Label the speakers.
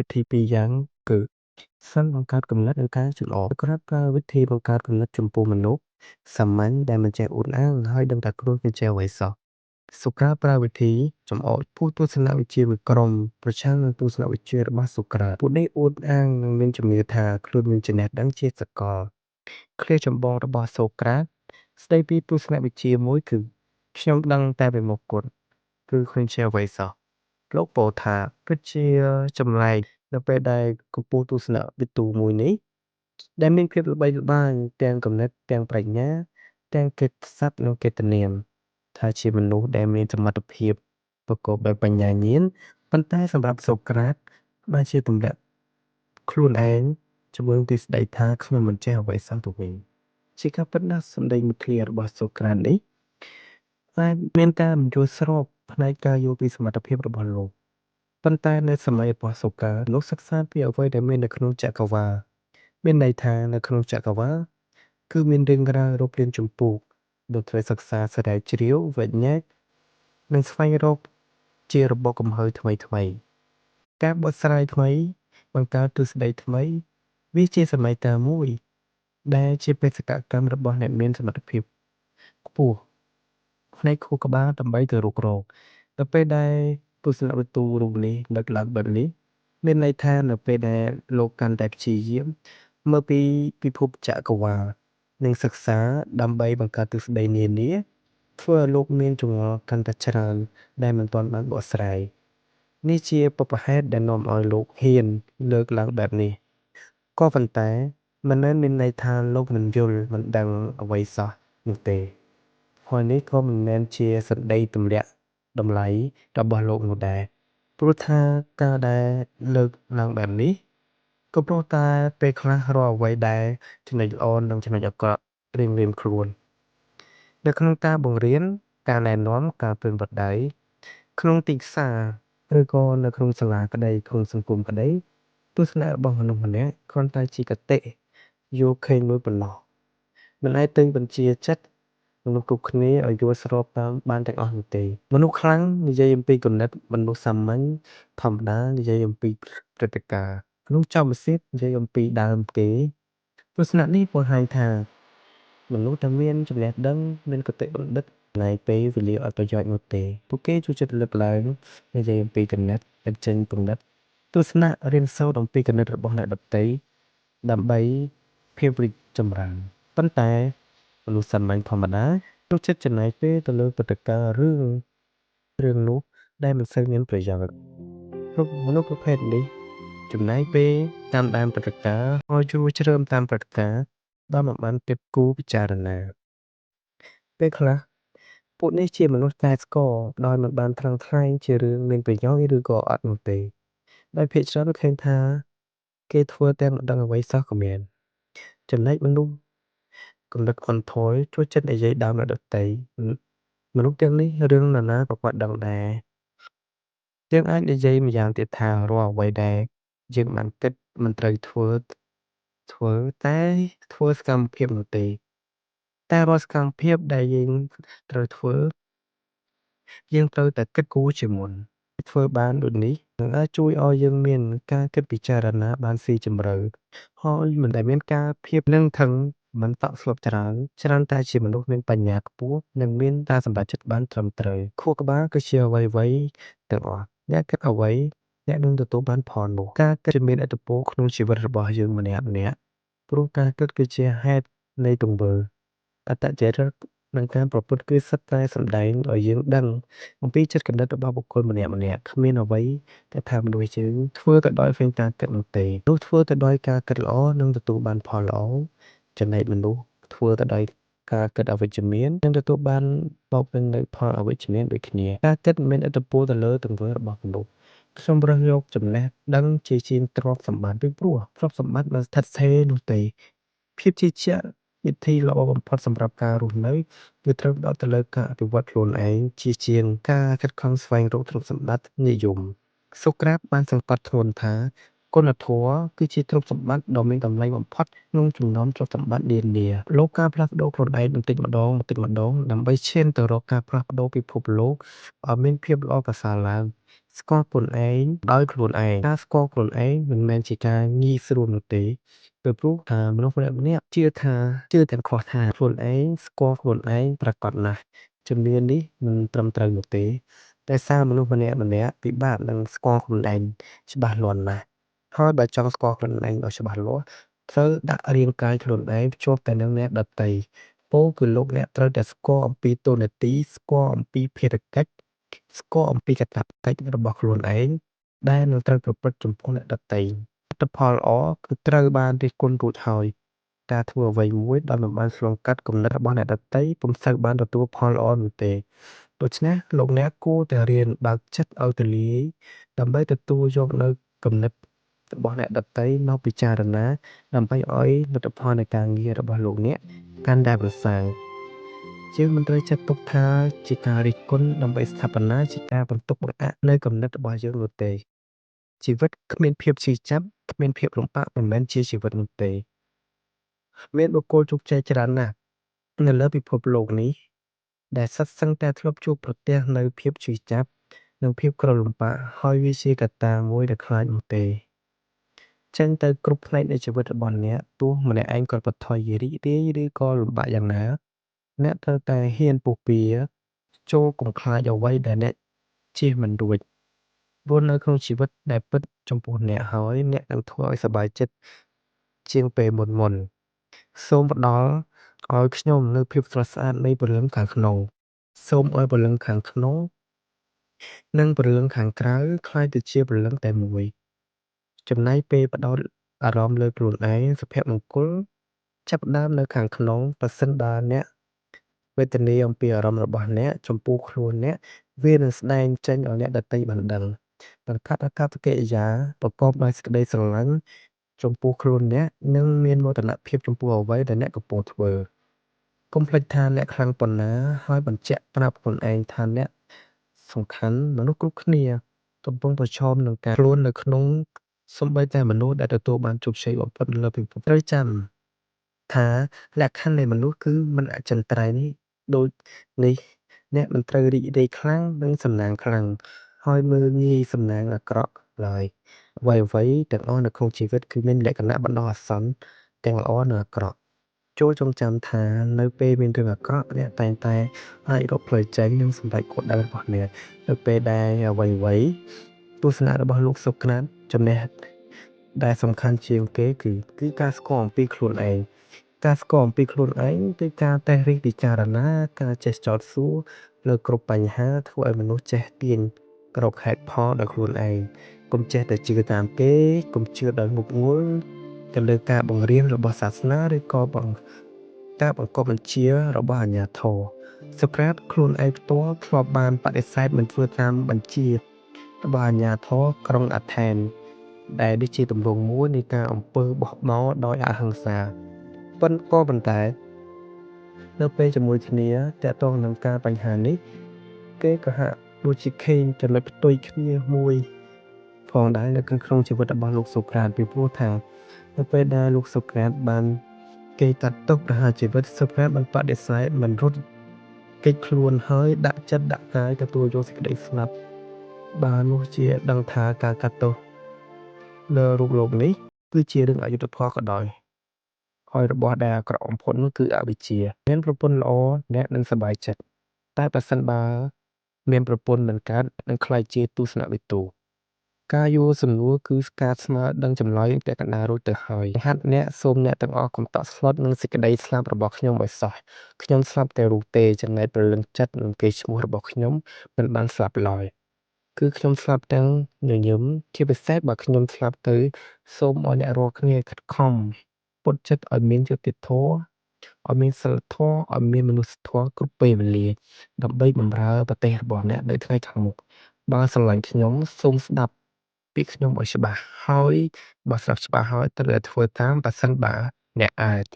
Speaker 1: វិធីពីរយ៉ាងគឺសិនបង្កើតគំនិត ឬការចម្លងសូក្រាតប្រើវិធីបង្កើតគំនិតចំពោះមនុស្សសាមញ្ញដែលមិនចេះអួតអាងហើយដឹងថាខ្លួនមិនចេះអ្វីសោះសូក្រាតប្រើវិធីចំអកពួកទស្សនវិជ្ជាមួយក្រុមប្រឆាំងនឹងទស្សនវិជ្ជារបស់សូក្រាតពួកនេះអួតអាងនិងមានជំនឿថាខ្លួនមានចំណេះដឹងជាសកលឃ្លាចម្បងរបស់សូក្រាតស្ដីពីទស្សនវិជ្ជាមួយគឺខ្ញុំដឹងតែពីមុខគត់គឺខ្ញុំចេះអ្វីសោះលោកពោលថាពិតជាចម្លែកនៅពេលដែលកម្ពស់ទស្សនវិទូមួយនេះដែលមានភាពល្បីល្បាញទាំងគំនិតទាំងប្រាជ្ញាទាំងកិត្តិស័ព្ទនិងកិត្តិនាមថាជាមនុស្សដែលមានសមត្ថភាពប្រកបដោយបញ្ញាញាណប៉ុន្តែសម្រាប់សូក្រាតបានជាទម្លាក់ខ្លួនឯងជាមួយនឹងទ្រឹស្ដីថាខ្ញុំមិនចេះអ្វីសោះទៅវិញជាការពិតណាស់សម្ដីមួយឃ្លារបស់សូក្រាតនេះតែមានការមិនយល់ស្របផ្នែកការយល់ពីសមត្ថភាពរបស់លោកប៉ុន្តែនៅសម័យរបស់សូក្រាតលោកសិក្សាពីអ្វីដែលមាននៅក្នុងចក្រវាឡមានន័យថានៅក្នុងចក្រវាឡគឺមានរឿងរ៉ាវរាប់លានជំពូកលោកត្រូវសិក្សាស្រាវជ្រាវវែកញែកនិងស្វែងរកជារបកគំហើញថ្មីថ្មីការបកស្រាយថ្មីបង្កើតទ្រឹស្ដីថ្មីវាជាសម័យកាលមួយដែលជាបេសកកម្មរបស់អ្នកមានសមត្ថភាពខ្ពស់ផ្នែកខួរក្បាលដើម្បីទៅរុករកនៅពេលដែលទស្សនវិទូរូបនេះលើកឡើងបែបនេះមានន័យថានៅពេលដែលលោកកាន់តែព្យាយាមមើលពីពិភពចក្រវាឡនិងសិក្សាដើម្បីបង្កើតទ្រឹស្ដីនានាធ្វើឲ្យលោកមានចម្ងល់កាន់តែច្រើនដែលមិនទាន់បានបកស្រាយនេះជាបុព្វហេតុដែលនាំឲ្យលោកហ៊ានលើកឡើងបែបនេះក៏ប៉ុន្តែមិនមែនមានន័យថាលោកមិនយល់មិនដឹងអ្វីសោះនោះទេហើយនេះក៏មិនមែនជាសម្ដីទម្លាក់តម្លៃរបស់លោកនោះដែរព្រោះថាការដែលលើកឡើងបែបនេះក៏ព្រោះតែពេលខ្លះរាល់អ្វីដែលចំណុចល្អនិងចំណុចអាក្រក់រៀងៗខ្លួននៅក្នុងការបង្រៀនការណែនាំការប្រៀនប្រដៅក្នុងទីផ្សារឬក៏នៅក្នុងសាលាក្តីក្នុងសង្គមក្តីទស្សនៈរបស់មនុស្សម្នាក់គ្រាន់តែជាគតិយល់ឃើញមួយប៉ុណ្ណោះមិនអាចទៅបញ្ជាចិត្តមនុស្សគ្រប់គ្នាឲ្យយល់ស្របតាមបានទាំងអស់នោះទេមនុស្សខ្លាំងនិយាយអំពីគំនិតមនុស្សសាមញ្ញធម្មតានិយាយអំពីព្រឹត្តិការណ៍មនុស្សចំវិសិទ្ធនិយាយអំពីដើមគេទស្សនៈនេះបង្ហាញថាមនុស្សដែលមានចំណេះដឹងមានគតិបណ្ឌិតចំណាយពេលវេលាអត់ប្រយោជន៍នោះទេពួកគេចូលចិត្តលើកឡើងនិយាយអំពីគំនិតបញ្ចេញគំនិតទស្សនៈរៀនសូត្រអំពីគំនិតរបស់អ្នកដទៃដើម្បីភាពរីកចម្រើនប៉ុន្តែមនុស្សសាមញ្ញធម្មតាចូលចិត្តចំណាយពេលទៅលើព្រឹត្តិការណ៍រឿងរឿងនោះដែលមិនសូវមានប្រយោជន៍គ្រប់មនុស្សប្រភេទនេះចំណាយពេលតាមដានព្រឹត្តិការណ៍ហើយជ្រួលជ្រើមតាមព្រឹត្តិការណ៍ដោយមិនបានគិតគូរពិចារណាពេលខ្លះពួកនេះជាមនុស្សតែស្ករដោយមិនបានថ្លឹងថ្លែងជារឿងមានប្រយោជន៍ឬក៏អត់នោះទេដោយភាគច្រើនឃើញថាគេធ្វើទាំងមិនដឹងអ្វីសោះក៏មានចំណែកមនុស្សគំនិតអន់ថយចូលចិត្តនិយាយដើមអ្នកដទៃមនុស្សទាំងនេះរឿងនរណាក៏គាត់ដឹងដែរយើងអាចនិយាយម្យ៉ាងទៀតថារាល់អ្វីដែលយើងបានគិតមិនត្រូវធ្វើធ្វើតែធ្វើសកម្មភាពនោះទេតែរាល់សកម្មភាពដែលយើងត្រូវធ្វើយើងត្រូវតែគិតគូរជាមុនធ្វើបានដូចនេះនឹងអាចជួយឲ្យយើងមានការគិតពិចារណាបានស៊ីជម្រៅហើយមិនដែលមានការភាពនឹងថឹងមិនតក់ស្លុតច្រើនច្រើនតែជាមនុស្សមានបញ្ញាខ្ពស់និងមានការសម្រេចចិត្តបានត្រឹមត្រូវខួរក្បាលគឺជាអ្វីៗទាំងអស់អ្នកគិតអ្វីអ្នកនឹងទទួលបានផលនោះការគិតជាមានឥទ្ធិពលក្នុងជីវិតរបស់យើងម្នាក់ៗព្រោះការគិតគឺជាហេតុនៃទង្វើអត្តចរិតនិងការប្រព្រឹត្តគឺសុទ្ធតែសម្ដែងឲ្យយើងដឹងអំពីចិត្តគំនិតរបស់បុគ្គលម្នាក់ៗគ្មានអ្វីដែលថាមនុស្សយើងធ្វើទៅដោយគ្មានការគិតនោះទេមនុស្សធ្វើទៅដោយការគិតល្អនឹងទទួលបានផលល្អចំណែកមនុស្សធ្វើទៅដោយការគិតអវិជ្ជមាននឹងទទួលបានមកវិញនូវផលអវិជ្ជមានដូចគ្នាការគិតមានឥទ្ធិពលទៅលើទង្វើរបស់មនុស្សខ្ញុំរើសយកចំណេះដឹងជាជាងទ្រព្យសម្បត្តិពីព្រោះទ្រព្យសម្បត្តិមិនស្ថិតស្ថេរនោះទេភាពជឿជាក់វិធីល្អបំផុតសម្រាប់ការរស់នៅគឺត្រូវផ្ដោតទៅលើការអភិវឌ្ឍខ្លួនឯងជាជាងការខិតខំស្វែងរកទ្រព្យសម្បត្តិនិយមសូក្រាតបានសង្កត់ធ្ងន់ថាគុណធម៌គឺជាទ្រព្យសម្បត្តិដ៏មានតម្លៃបំផុតក្នុងចំណោមទ្រព្យសម្បត្តិនានាលោកការផ្លាស់ប្ដូរខ្លួនឯងបន្តិចម្ដងបន្តិចម្ដងដើម្បីឈានទៅរកការផ្លាស់ប្ដូរពិភពលោកឲ្យមានភាពល្អប្រសើរឡើង ស្គាល់ខ្លួនឯងដោយខ្លួនឯងការស្គាល់ខ្លួនឯងមិនមែនជាការងាយស្រួលនោះទេពីព្រោះថាមនុស្សម្នាក់ៗជឿថាជឿទាំងខុសថាខ្លួនឯងស្គាល់ខ្លួនឯងប្រាកដណាស់ជំនឿនេះមិនត្រឹមត្រូវនោះទេដោយសារមនុស្សម្នាក់ៗពិបាកនឹងស្គាល់ខ្លួនឯងច្បាស់លាស់ណាស់ហើយបើចង់ស្គាល់ខ្លួនឯងឲ្យច្បាស់លាស់ត្រូវដាក់រាងកាយខ្លួនឯងភ្ជាប់ទៅនឹងអ្នកដទៃពោលគឺលោកអ្នកត្រូវតែស្គាល់អំពីតួនាទីស្គាល់អំពីភារកិច្ចស្គាល់អំពីកាតព្វកិច្ចរបស់ខ្លួនឯងដែលនឹងត្រូវប្រព្រឹត្តចំពោះអ្នកដទៃលទ្ធផលល្អគឺត្រូវបានរិះគន់រួចហើយការធ្វើអ្វីមួយដោយមិនបានឆ្លងកាត់គំនិតរបស់អ្នកដទៃពុំសូវបានទទួលផលល្អនោះទេដូច្នេះលោកអ្នកគួរតែរៀនបើកចិត្តឲ្យទូលាយដើម្បីទទួលយកនូវគំនិតរបស់អ្នកដទៃមកពិចារណាដើម្បីឲ្យលទ្ធផលនៃការងាររបស់លោកអ្នកកាន់តែប្រសើរយើងមិនត្រូវចាត់ទុកថាជាការរិះគន់ដើម្បីស្ថាបនាជាការបន្ទុកបង្អាក់នៅគំនិតរបស់យើងនោះទេជីវិតគ្មានភាពឈឺចាប់គ្មានភាពលំបាកមិនមែនជាជីវិតនោះទេមានបុគ្គលជោគជ័យច្រើនណាស់នៅលើពិភពលោកនេះដែលសុទ្ធសឹងតែធ្លាប់ជួបប្រទះនូវភាពឈឺចាប់និងភាពក្រលំបាកហើយវាជាកត្តាមួយដែលខ្លាចនោះទេចេញទៅគ្រប់ផ្នែកនៃជីវិតរបស់អ្នកទោះម្នាក់ឯងក៏ប្រថុយរីករាយឬក៏លំបាកយ៉ាងណាអ្នកត្រូវតែហ៊ានពុះពារចូលកុំខ្លាចអ្វីដែលអ្នកជៀសមិនរួចរស់នៅក្នុងជីវិតដែលពិតចំពោះអ្នកហើយអ្នកនឹងធ្វើឲ្យសប្បាយចិត្តជាងពេលមុនៗសូមផ្ដល់ឲ្យខ្ញុំនូវភាពស្រស់ស្អាតនៃព្រលឹងខាងក្នុងសូមឲ្យព្រលឹងខាងក្នុងនិងព្រលឹងខាងក្រៅក្លាយទៅជាព្រលឹងតែមួយចំណាយពេលផ្ដោតអារម្មណ៍លើខ្លួនឯងសុភមង្គលចាប់ផ្ដើមនៅខាងក្នុងប្រសិនបើអ្នកវេទនាអំពីអារម្មណ៍របស់អ្នកចំពោះខ្លួនអ្នកវានឹងស្ដែងចេញឲ្យអ្នកដទៃបានដឹងបង្កើតអាកប្បកិរិយាប្រកបដោយសេចក្តីស្រឡាញ់ចំពោះខ្លួនអ្នកនិងមានមោទនភាពចំពោះអ្វីដែលអ្នកកំពុងធ្វើកុំភ្លេចថាអ្នកខ្លាំងប៉ុណ្ណាហើយបញ្ជាក់ប្រាប់ខ្លួនឯងថាអ្នកសំខាន់មនុស្សគ្រប់គ្នាកំពុងប្រឈមនឹងការខ្លួននៅក្នុងសូម្បីតែមនុស្សដែលទទួលបានជោគជ័យបំផុតនៅលើពិភពត្រូវចាំថាលក្ខខណ្ឌនៃមនុស្សគឺមិនអចិន្ត្រៃយ៍នេះដូចនេះអ្នកមិនត្រូវរីករាយខ្លាំងនិងសំណាងខ្លាំងហើយមើលងាយសំណាងអាក្រក់ឡើយអ្វីៗទាំងអស់នៅក្នុងជីវិតគឺមានលក្ខណៈបណ្ដោះអាសន្នទាំងល្អនិងអាក្រក់ចូលចងចាំថានៅពេលមានរឿងអាក្រក់អ្នកតែងតែអាចរកផ្លូវចេញនិងសម្រេចគោលដៅរបស់អ្នកនៅពេលដែលអ្វីៗទស្សនៈរបស់លោកសុក្រាតចំណេះដែលសំខាន់ជាងគេគឺការស្គាល់អំពីខ្លួនឯងការស្គាល់អំពីខ្លួនឯងគឺការតេស្តរិះពិចារណាការចេះចោទសួរលើគ្រប់បញ្ហាធ្វើឲ្យមនុស្សចេះទាញរកហេតុផលដោយខ្លួនឯងកុំចេះតែជឿតាមគេកុំជឿដោយងប់ងល់ទៅលើការបង្រៀនរបស់សាសនាឬក៏ការបង្គាប់បញ្ជារបស់អាជ្ញាធរសូក្រាតខ្លួនឯងផ្ទាល់ធ្លាប់បានបដិសេធមិនធ្វើតាមបញ្ជារបស់អាជ្ញាធរក្រុងអាថែនដែលនេះជាទម្រង់មួយនៃការអំពើបះបោរដោយអហិង្សាក៏ប៉ុន្តែនៅពេលជាមួយគ្នាទាក់ទងនឹងការបញ្ហានេះគេក៏ហាក់ដូចជាឃើញចំណុចផ្ទុយគ្នាមួយផងដែរនៅក្នុងជីវិតរបស់លោកសូក្រាតពីព្រោះថានៅពេលដែលលោកសូក្រាតបានគេកាត់ទោសប្រហារជីវិតសូក្រាតបានបដិសេធមិនរត់គេចខ្លួនហើយដាក់ចិត្តដាក់កាយទទួលយកសេចក្តីស្លាប់បើនោះជាដឹងថាការកាត់ទោសលើរូបលោកនេះគឺជារឿងអយុត្តិធម៌ក៏ដោយហើយរបស់ដែលអាក្រក់បំផុតនោះគឺអវិជ្ជាមានប្រពន្ធល្អអ្នកនឹងសប្បាយចិត្តតែប្រសិនបើមានប្រពន្ធមិនកើតនឹងក្លាយជាទស្សនវិទូការយល់សំណួរគឺការស្មើដឹងចម្លើយពាក់កណ្ដាលរួចទៅហើយហាត់អ្នកសូមអ្នកទាំងអស់កុំតក់ស្លុតនឹងសេចក្តីស្លាប់របស់ខ្ញុំឲ្យសោះខ្ញុំស្លាប់តែរូបទេចំណែកព្រលឹងចិត្តនិងកេរ្តិ៍ឈ្មោះរបស់ខ្ញុំមិនបានស្លាប់ឡើយគឺខ្ញុំស្លាប់ទាំងញញឹមជាពិសេសបើខ្ញុំស្លាប់ទៅសូមឲ្យអ្នករាល់គ្នាខិតខំពត់ចិត្តឲ្យមានយុត្តិធម៌ឲ្យមានសីលធម៌ឲ្យមានមនុស្សធម៌គ្រប់ពេលវេលាដើម្បីបម្រើប្រទេសរបស់អ្នកនៅថ្ងៃខាងមុខបើស្រឡាញ់ខ្ញុំសូមស្ដាប់ពីខ្ញុំឲ្យច្បាស់ហើយបើស្ដាប់ច្បាស់ហើយត្រូវតែធ្វើតាមប្រសិនបើអ្នកអាច